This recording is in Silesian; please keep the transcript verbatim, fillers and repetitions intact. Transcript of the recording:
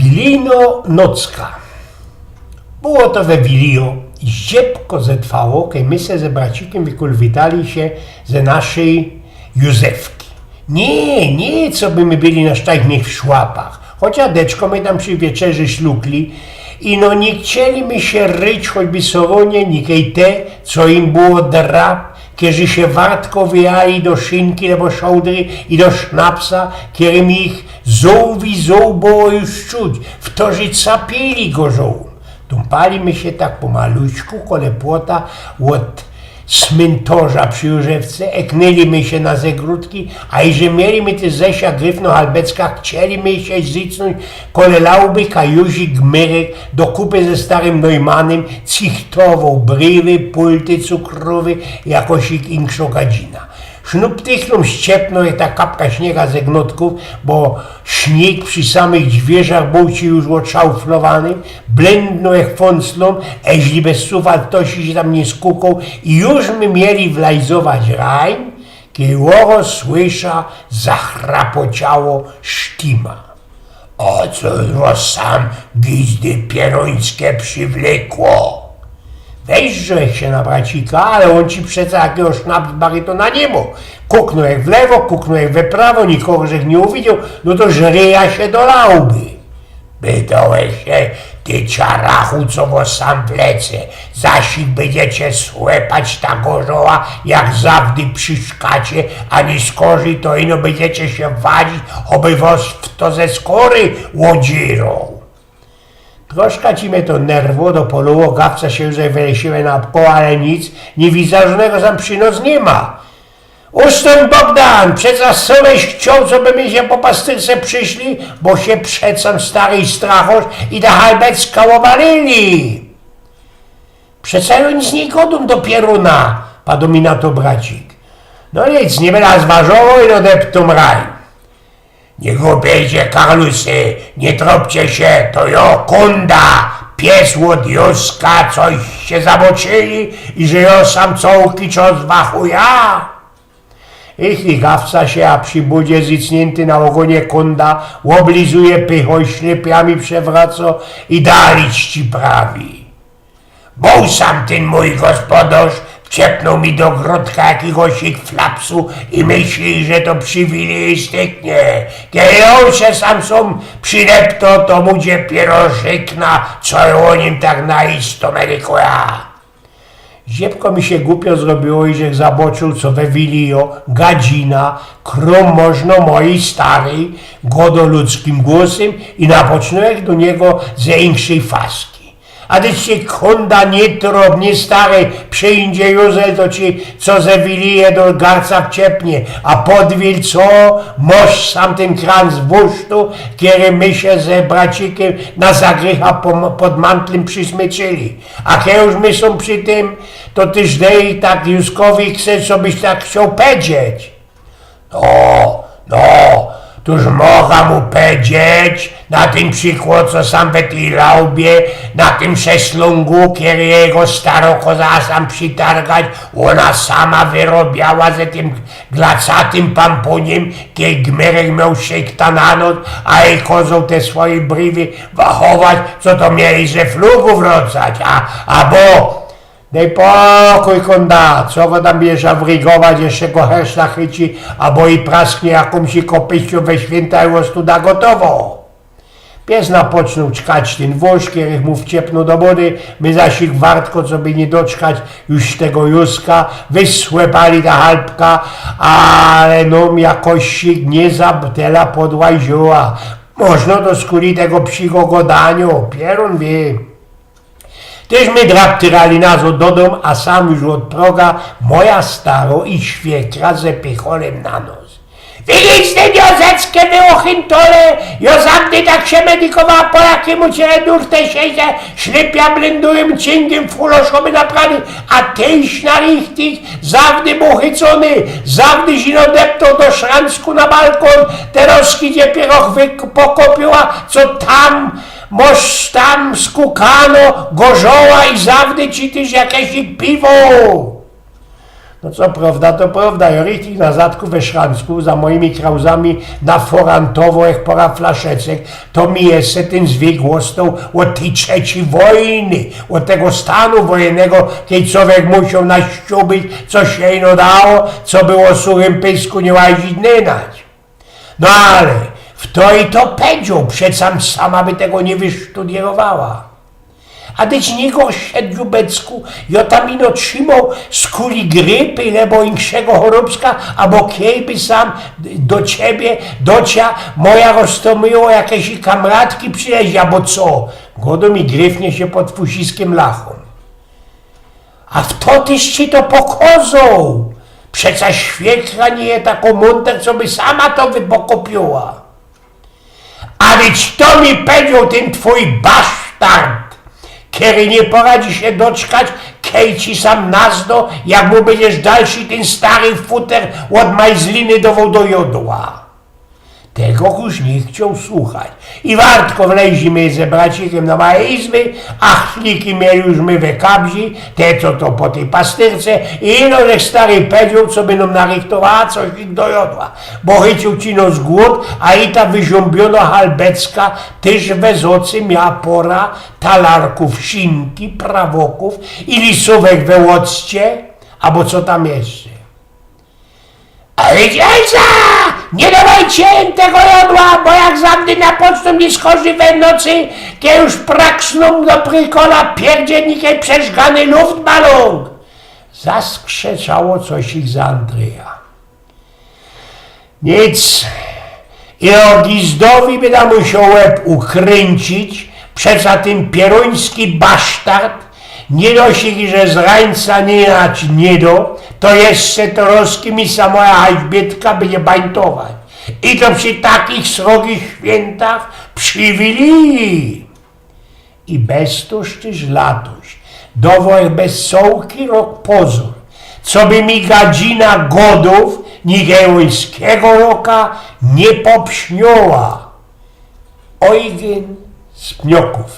Wilijno nocka. Było to we Wilijo i ździebko zetrwało, kej my se ze bracikiym wykulwitali sie ze naszyj Józefki. Niy, niy, coby my byli na sztajchnych szłapach. Chocia deczko my tam przi wieczerzy ślukli i no niy chcieli my sie ryć choćby soronie, nikej te, co im było drap, kerzy sie wartko wyjali do szynki abo szołdry i do sznapsa, kerym ich zōłw i zōłw było już czuć, w to, że capili gorzōłōm. Tōmpali my sie tak pomaluśku kole płota ôd smyntorza przi Józefce, eknyli my sie na zegrodki, a iże mieli my tyż ze sia gryfno halbecka, chcieli my sie zycnōńć kole lauby, kaj Józik Gmyrek do kupy ze starym Neumanym cichtowoł brywy, pulty cukrowy i jakoś ich inkszŏ gadzina. Sznuptychlōm ściepnōł jak ta kapka śniega ze gnotków, bo śnieg przi samych dźwiyrzach bōł ci już ôdszałflowany, blendnōł jak fōnclōm, eźli bez sufalt ftoś sie tam niy skukoł i już my mieli wlajzować rajn, kej ôrozsłysza zachrapociało sztima. A co wŏs sam gizdy pierōńske przywlekło? Weźrzołech sie na bracika, ale ôn ci przeca jakigoś sznapsbarytōna niy mŏ. Kuknōłech w lewo, kuknōłech we prawo, nikogo żech niy uwidzioł, no to żryja sie do lauby. Pytołech sie, ty ciarachu, co wŏs sam wlece, zasik bydziecie słepać ta gorzoła, jak zawdy przi szkacie, a niy skorzyj to ino bydziecie sie wadzić, ôby wŏs fto ze skory ôdziyroł. Troszka ci mie to nerwo dopolōło, gawca sie już wylesiyłech na koła, ale nic, niy widza, żōnego sam przi nos niy ma. Ustōń, Bogdan, przeca sam żeś chcioł, coby my sie po pastyrce prziśli, bo sie przeca stary strachosz i ta halbecka ôwalili. Przeca jŏ nic niy godōm do pierōna, padŏ mi na to bracik. No nic, niy byda zważoł i ôdeptōm rajn. Niy gupiycie, karlusy, niy tropcie sie, to jŏ Kōnda, pies ôd Józka, coś sie zaboczyli i że jŏ sam cołki czas wachuja. Ich i gawca sie, a przi budzie zycniynty na ôgōnie Kōnda ôblizuje pychōm, ślypiami przewracŏ i dali czci prawi. Bōł sam tyn mōj gospodŏrz, wciepnōł mi do grodka jakigoś flapsu i myśli, że to przi Wilijo styknie. Kej ôn sie sam sōm przideptŏ, to mu dziepiyro rzykna, co jŏ ô nim tak na isto medykuja. Ździebko mi sie gupio zrobiło i żech zaboczōł, co we Wilijo gadzina krōm możno mojij staryj godŏ ludzkim głosym i napocznōłech do niego ze inkszyj faski. A ty sie, Kōnda, niy trop, niy starij, przijdzie Józel, to ci co ze Wilije do garca wciepnie, a podwil co, mosz sam tyn kranc wusztu, kery my sie ze bracikiym na zagrycha pom-, pod mantlym przismyczyli. A kej już my sōm przi tym, to tyż dej tak Józkowi chcesz, co byś tak chcioł pedzieć. No, no, tōż moga mu pedzieć, na tym przikłŏd, co sam we tyj laubie, na tym szeslōngu, kery jego staro kŏzała sam przitargać, ôna sama wyrobiała ze tym glacatym pampunim, kej Gmyrek mioł szykta na noc, a jej kŏzoł te swoje brywy wachować, co to mieli ze flugu wracać, a, abo Dej pokōj, Kōnda, co go tam bierzesz wrygować, jeszcze go hersz nachyci, abo i prasknie jakōmś kopyściōm we świynta i ôstuda gotowo. Pies napocznōł czkać tyn wōż, kery mu wciepnōł do budy, my zaś ich wartko, coby niy doczkać już tego Józka, wysłepali ta halpka, ale nōm jakoś sie niy za tela podłaziła. Możno to skuli tego psigo godaniŏ, pierōn wiy. Tyż my draptyrali nazŏd do dōm, a sam już ôd proga moja staro i świekra ze pycholym na nos. Widzisz ty, Józeczku, wy ôchyntole, jŏ zawdy tak sie medykowała, po jakimu ciele durte siedzie, ślypia blindujōm, cyngym fulosz ôby naprawić, a tyś na richtig zawdy buchycōny, zawdy ino deptŏ do szranku na balkōn, terŏzki idzie pierŏch wy-, pokopiła, co tam Mosz tam skukano, gorzoła i zawdy ci tyż jakeś piwo. No co prŏwda, to prŏwda. Jo richtig na zadku we Szranku za mojimi krauzami na forantowo, jak pŏra flaszeczek, to mi jeszcze tyn zwyk ôstoł ôd tyj trzecyj wojny, ôd tego stanu wojennego, kej cowiek musioł naszczubić, co sie ino dało, coby ô suchym pysku niy łazić, nynać. No ale fto ji to pedzioł, przeca sama by tego niy wysztudierowała. A dyć niy gorzsze, dziubecku, jo tam ino trzimoł skuli grypy, lebo inkszego chorobska, abo kej by sam do ciebie, do cia, moja roztomyło, jakeś kamratki przileźli, abo co? Godo mi gryfnie sie pod fusiskiem lachōm. A fto tyś ci to pokŏzoł? Przeca świekra niy je takŏ mōnter, co by sama to wypokopiła. A dyć to mi pedzioł tyn twōj basztard, kery niy poradzi sie doczkać, kej ci sam nazdo, jak mu bydziesz dalszy tyn stary futer ôd majzliny dowoł do jodła. Tego już niy chcioł słuchać. I wartko wleźli my ze bracikiem do mojij izby, a chliki mieli już my we kabzi, te co to po tyj pastyrce, i ino żech stary pedzioł, co by nōm narychtowała coś ich do jodła. Bo chycił ci nos głōd, a i ta wyziōmbionŏ halbecka tyż we zocy miała pora talarkōw sinki, prawokōw i lisōwek we occie, abo co tam jeszcze. Ale Elza! Niy dŏwejcie im tego jodła, bo jak zamdy na pocztōm niy skorzy we nocy, to już praksnōm do prykola pierdzielnik i przeżgany luftbalōn. Zaskrzeczało coś ich za Andryja. Nic. I o gizdowi byda musioł łeb ukryncić, przeca tyn pierōński basztard niy dość, że z rańca niy nać niy do, to jeszcze to rozkmia, moja Haźbietka bydzie bańtować. I to przi takich srogich świyntach, przi Wiliji. I bez to tyż latuś dowołech bez cołki rok pozōr, coby mi gadzina godōw nigejońskigo roka niy popsnioła. Ojgyn z Pniokōw.